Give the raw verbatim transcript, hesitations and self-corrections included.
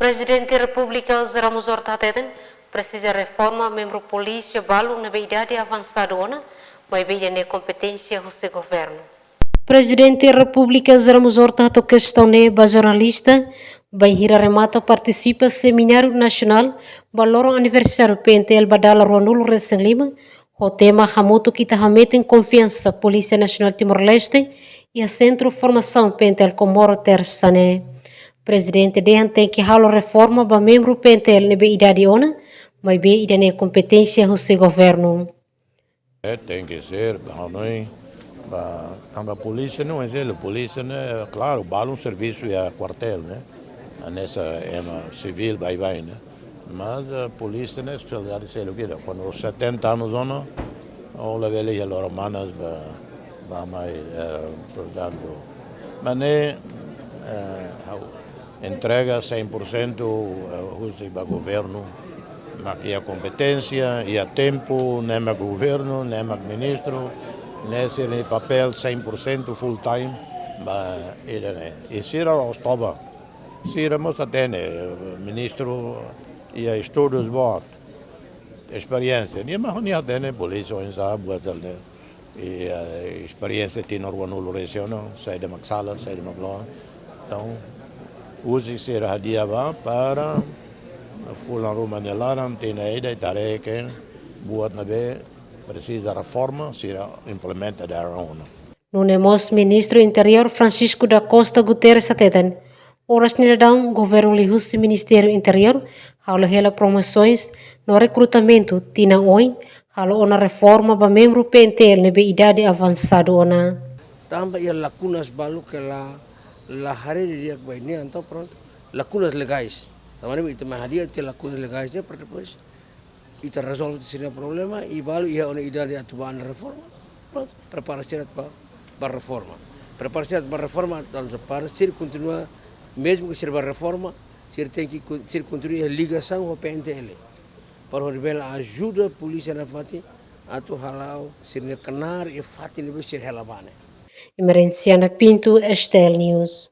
Prezidente Repúblika José Ramos Horta hateten, presiza reforma membru polísia balu ne'ebé idade avansadu ona, maibé ida-ne'e kompeténsia husi governu. Prezidente Repúblika José Ramos Horta hato'o kestaun ne'e ba jornalista, bainhira remata partisipa semináriu nasionál ba loron aniversáriu P N T L ba dala ruanulu-resin-lima, ho tema Hamutuk ita hametin konfiansa Polísia Nasionál Timor-Leste iha Sentru Formasaun P N T L Comoro, tersa ne'e. Prezidente dehan tenke halo reforma ba membru P N T L ne'ebé idade ona, maibé ida-ne'e kompeténsia husi governu. Eh, tenke ser, ba noi, ba, tanba polísia ne'e, ezemplu, polísia ne'e, klaru, balun servisu iha kuartél, ne'e? Hanesan ema sivíl baibain, ne'e? Mas, eh, polísia ne'e, espesialidade seluk ida. Kuandu setenta anos ona, ó labele iha loron manas ba, ba mai, eh, portantu. Mas ne'e, eh, ha'u entrega cem por cento, eh, husi ba governu, mak iha kompeténsia, iha tempu, ne'e mak governu, ne'e mak ministru, ne'e sira-nia papél cem por cento full time, ba ida-ne'e. I sira la'ós toba, sira mós hatene, ministru iha estudus boot, esperiénsia. Nia mak nia hatene polísia oinsá buat hela ne'e. I, eh, esperiénsia tinan ruanulu-resin-ono, saida mak sala, saida mak loos. Entaun, husi sira hadi'a ba para fulan ruma nia laran, tinan ida ita haree katak buat ne'ebé presiza reforma, sira implementa dala ruma. Nune'e mós Ministru Interiór Francisco da Costa Guterres hateten, oras ne'e daudaun governu liuhusi Ministériu Interiór halo hela promosoens no rekrutamentu tinan oin, halo ona reforma ba membru P N T L ne'ebé idade avansadu ona. Tanba iha lakunas balu ke la, la haree didi'ak ba nia, entaun prontu. Lakunas legais. Tanba ne'e ita mai hadi'a tiha lakunas legais ne'e para depois ita rezolve sira-nia problema, i balu iha ona idade atu ba reforma. Prontu, prepara sira atu ba, ba reforma. Prepara sira atu ba reforma, entaun para sira kontinua, mezmu ke sira ba reforma, sira tenke kon-, sira kontinua iha ligasaun ho P N T L. Para hodi bele ajuda polísia nafatin atu hala'o sira-nia knaar iha fatin ne'ebé sira hela ba ne'e. Emerenciana Pinto, S T L News.